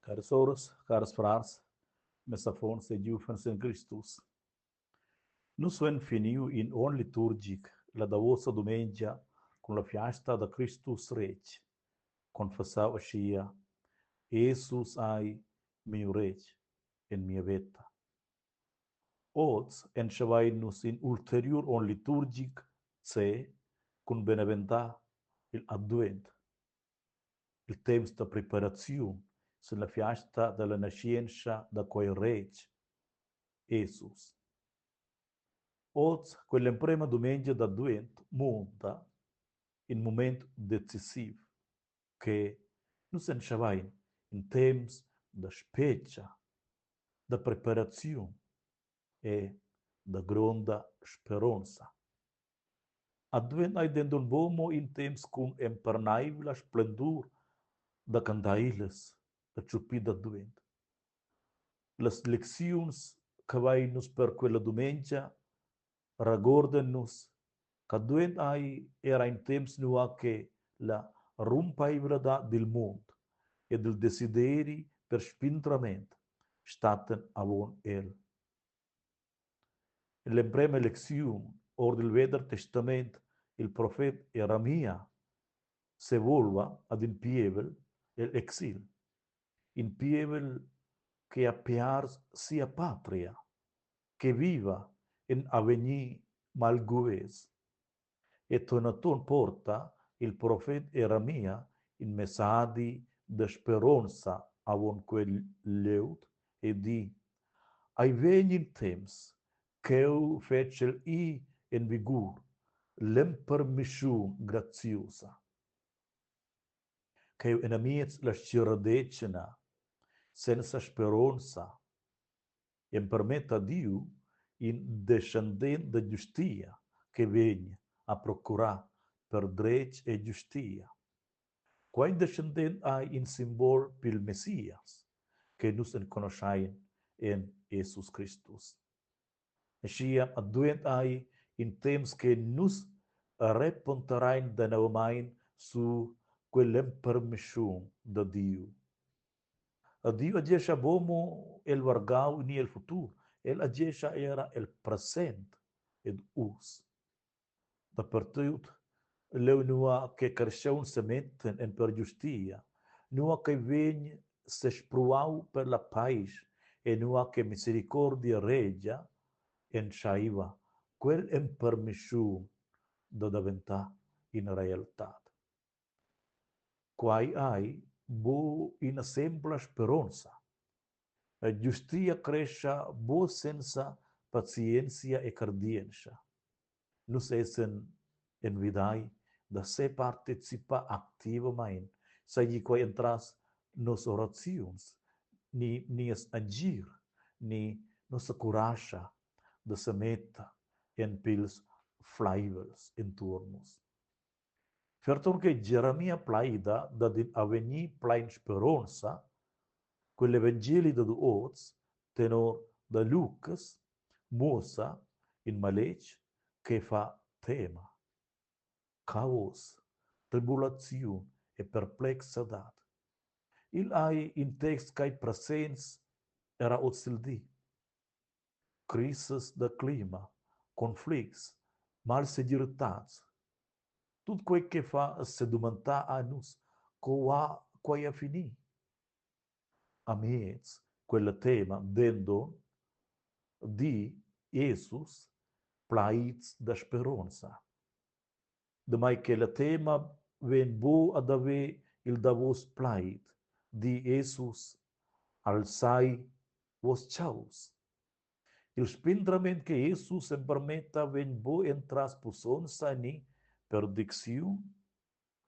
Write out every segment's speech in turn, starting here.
Caras soras, cars frars, mes affons e giuvens en Cristus. Nus vein finiu in onn liturgic la davosa dumengia cun la fiasta da Cristus retg, confessau aschia: Jesus ei miu retg en mia veta. Oz entschevein nus in ulteriur onn liturgic C cun beneventar igl advent. Il temps da preparaziun sin la fiasta dalla naschientscha da quei retg, Jesus. Oz, quell'emprema dumengia d'advent, munta in mument decisiv che nus entschavein in temps da spetga, da preparaziun e da gronda speronza. Advent ei denton buca mo in temps cun emperneivla splendur da candeilas da tschupi d'advent. Las lecziuns che vein nus per quella dumengia regordan nus ch'advent ei era in temps nua che la rumpeivladad dil mund ed il desideri per spindrament stattan avon el. En l'emprema lecziun ord il Veder Testament il profet Jeremia sevolva ad in pievel egl exil, in pievel che ha piars sia patria, che viva en avegnir malguess. E tonaton porta il profet Jeremia in messadi da speronza avon quel glieud e di: Ei vegn in temps ch'jeu fetschel ir en vigur l'empermischun graziusa. Cheu enamiez la stgiradetgna, senza speronza, empermetta Diu in descendent da giustia che vegn a procurar per dretg e giustia. Quei descendent ei in simbol pil Messias che nus enconuschein en Jesus Cristus. Aschia advent ei in temps che nus reponderein danovamein sur quell'empermischun da Diu. Diu agescha buca mo el vargau ni el futur, el agescha era el present ed uss. Dapertut leu nua che carstgauns semetten en per giustia, nua ch'ei vegn sespruau per la paisch e nua che misericordia regia, entscheiva quell'empermischun da daventar ina realtad. Quai ei buc ina sempla speronza. La giustia crescha buc senza pazienzia e cardientscha. Nus essan envidai da separticipar activamein, seigi quei entras nossas oraziuns ni nies agir ni nossa curascha da semetter en pils fleivels entuorn nus. Ferton che Jeremia plaida dad in avegnir plein speronza, quel evangeli dad oz, tenor da Lucas, muossa in maletg che fa tema. Caos, tribulaziun e perplexadad. Igl ei in text ch'ei presents era ozildi. Crisas da clima, conflicts, malsegirtads. Tut quei che fa sedumantar a nus, co va quei a finir? Amiez quella tema denton di Jesus plaids da speronza. Damai che la tema vegn buc ad haver il davos plaid, di Jesus, alzai vos chaus. Il spindrament che Jesus empermetta vegn buc entras pussonza ni per dicziun,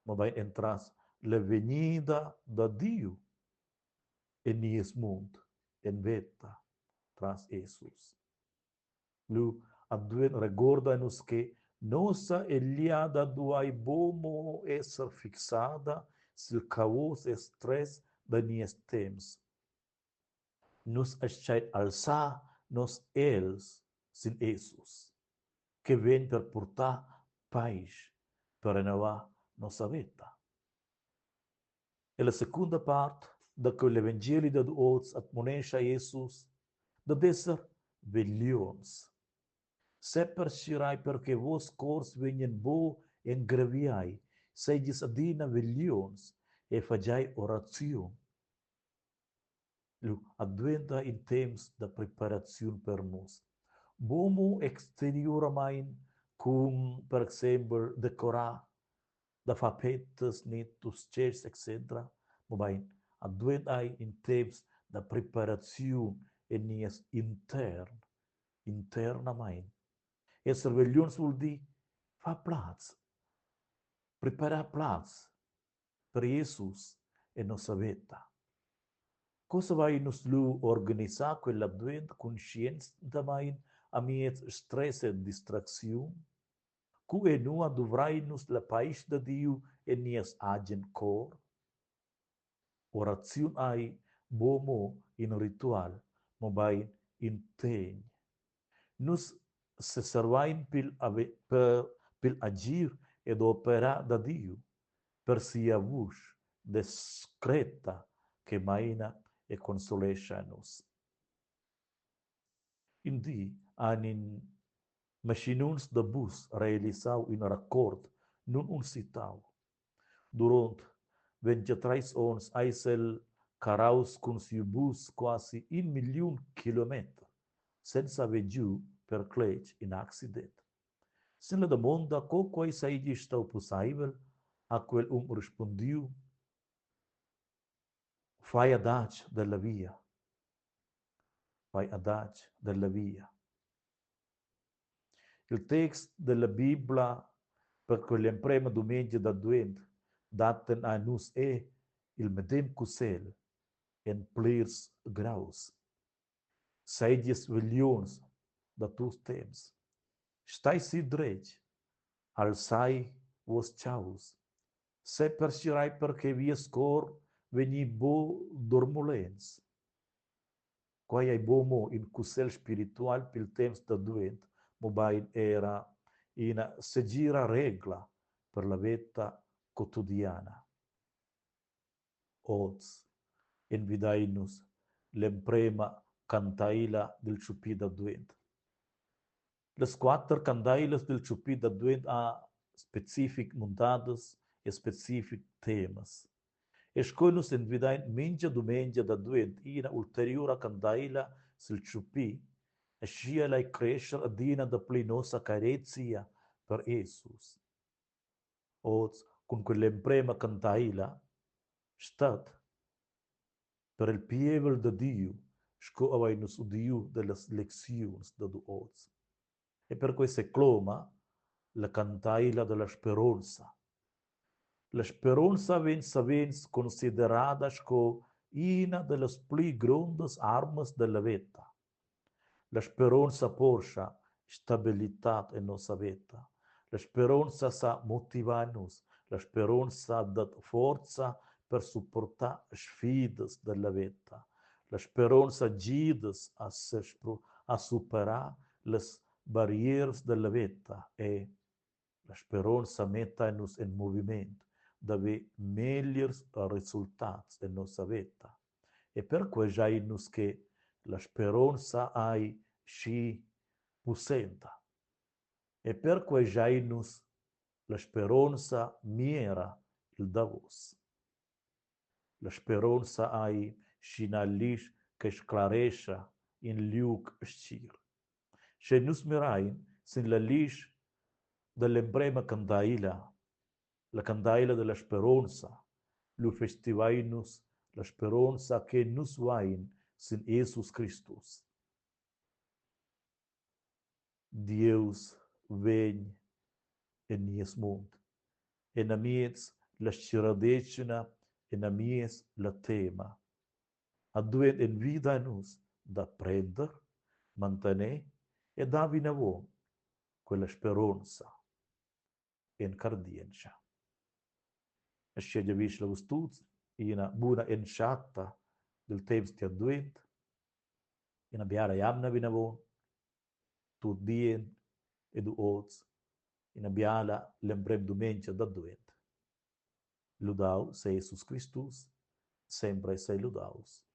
mobein entras la vegnida da Diu en nies mund, en veta, tras Jesus. Lu advent regorda nus che nossa egliada duai buc mo esser fixada sil caos e stress da nies temps. Nus astgein alzar nos egls sin Jesus, che vegn per purtar paisch per renovar nossa veta. Ella secunda part da quel evangeli dad oz admonescha Jesus dad esser veglions. Sepertgirai per che vos cors vegnien buc engreviai, seigies adina veglions e fagiai oraziun. Lu adventa in temps da preparaziun per nus. Buc mo exteriuramein cun per exempel decorar, da far pettas ni tuschets etc. Mobein advent ei in temps da preparaziun en nies intern, internamein. Esser vegliuns vul dir far plaz, preparar plaz per Jesus en nossa veta. Co savein nus lu organisar quell'advent cunscientamein amiez stress e distracziun? Cu e nua duvrein nus la paisch da Diu en nies agen cor? Oraziun ei buc mo in ritual, mobein in tegn. Nus seservein pigl pigl agir ed operar da Diu, per sia vusch discreta che meina e consolescha nus. In di han in maschinuns da bus realisau in record nunusitau. Duront 23 onns eis el carraus cun siu bus quasi in milliun kilometer senza haver giu per cletg in accident. Sin la damonda co quei seigi stau pusseivel, ha quel um rispundiu: Fai adatg dalla via. Fai adatg dalla via. Il text dalla Bibla per quell'emprema dumengia d'advent dattan a nus è il medem cussegl en plirs graus. Seigies vegliuns da tuts temps. Stai sidretg, alzai vos tgaus. Sepertgirai per che vies cor vegni buc dormulents. Quei ei buc mo in cussegl spiritual pil temps d'advent, mobein era ina segira regla per la veta quotidiana. Oz envidein nus l'emprema candeila dil tschupi d'advent. Las quater candeilas dil tschupi d'advent ha specific muntadas e specific temas. E sco nus envidein mintga dumengia d'advent ina ulteriura candeila sil tschupi, aschia lai crescher adina dapli nossa carezia per Jesus. Oz cun quell'emprema candeila stat per il pievel da Diu, sco havein nus udiu dallas lecziuns dad oz. E perquei secloma la candeila dalla speronza. La speronza vegn savens considerada sco ina dallas pli grondas armas dalla veta. La speronza porscha stabilitad en nossa veta. La speronza sa motivar nus. La speronza dat forza per supportar sfidas dalla veta. La speronza gidas a, a superar las barrieras dalla veta e la speronza metta nus en moviment d'haver megliers resultats en nossa veta. E perquei schein nus che la speronza ei schi pussenta. E perquei schein nus la speronza miera il davos. La speronza ei sc'ina glisch che sclarescha in liug stgir. Sche nus mirein sin la glisch dall'emprema candeila, la candeila dalla speronza, lu festivein nus la speronza che nus vein sin Jesus Cristus. Dieus vegn en nies mund, enamiez la stgiradetgna, enamiez la tema. Advent envida nus da prender, mantener e dar vinavon quella speronza en cardientscha. Aschia giavischel a vus tuts ina buna entschatta dil temps d'advent, ina biala jamna vinavon, tut bien ed oz ina biala l'emprem dumengia d'advent. Ludau sei Jesus Cristus. Sempre sei ludaus.